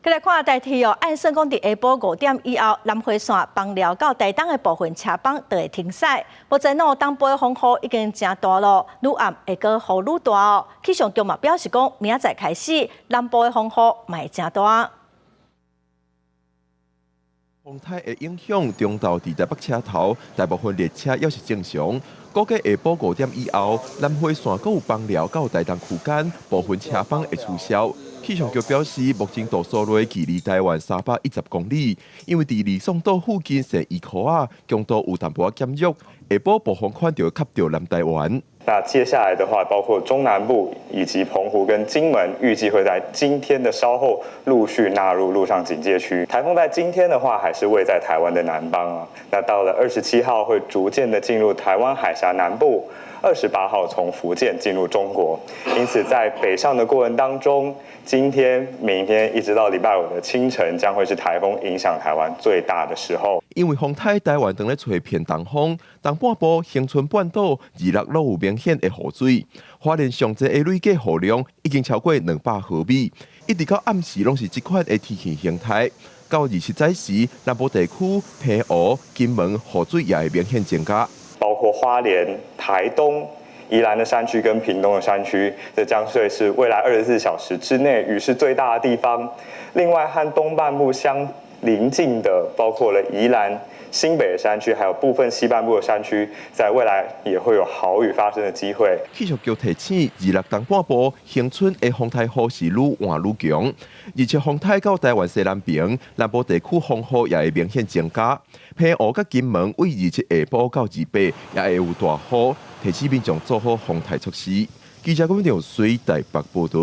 來看台鐵哦，按算講佇下晡5點以後，南迴線枋寮到台東的部分車班就會停駛。目前哦，東部的風雨已經誠大囉，愈暗會閣雨愈大哦。氣象局嘛表示講，明仔載開始，南部的風雨嘛會誠大。風颱的影響，中晝佇台北車頭，大部分列車猶是正常。估計下晡5點以後，南迴線閣有枋寮到台東區間部分車班會取消。氣象局表示，目前杜蘇芮距離台灣310公里，因為佇呂宋島附近踅伊箍仔，強度有淡薄仔減弱，下晡暴風圈就會吸著南台灣。那接下來的話，包括中南部以及澎湖跟金門，預計會在今天的稍後陸續納入陸上警戒區。颱風在今天的話，還是位在台灣的南方啊。那到了27號，會逐漸的進入台灣海峽南部。28號從福建進入中國，因此在北上的過程當中，今天、明天一直到禮拜五的清晨，將會是颱風影響台灣最大的時候。因為風颱台灣當咧吹偏東風，東半部恆春半島26攏有明顯的雨水。花蓮上濟的累計雨量已經超過200毫米，一直到暗時攏是這款的天氣形態。到27早時，南部地區澎湖、金門雨水也會明顯增加。包括花蓮、台東、宜蘭的山區跟屏東的山區，這將會是未來24小時之內雨勢最大的地方。另外，和東半部相鄰近的，包括了宜蘭、新北的山區，還有部分西半部的山區，在未來也會有豪雨發生的機會。氣象局提醒，26東半部恆春的風颱雨是愈換愈強，而且風颱到台灣西南邊，南部地區風雨也會明顯增加。澎湖佮金門位27下晡到28也會有大雨，提醒民眾做好防颱措施。記者郭文水台北報導。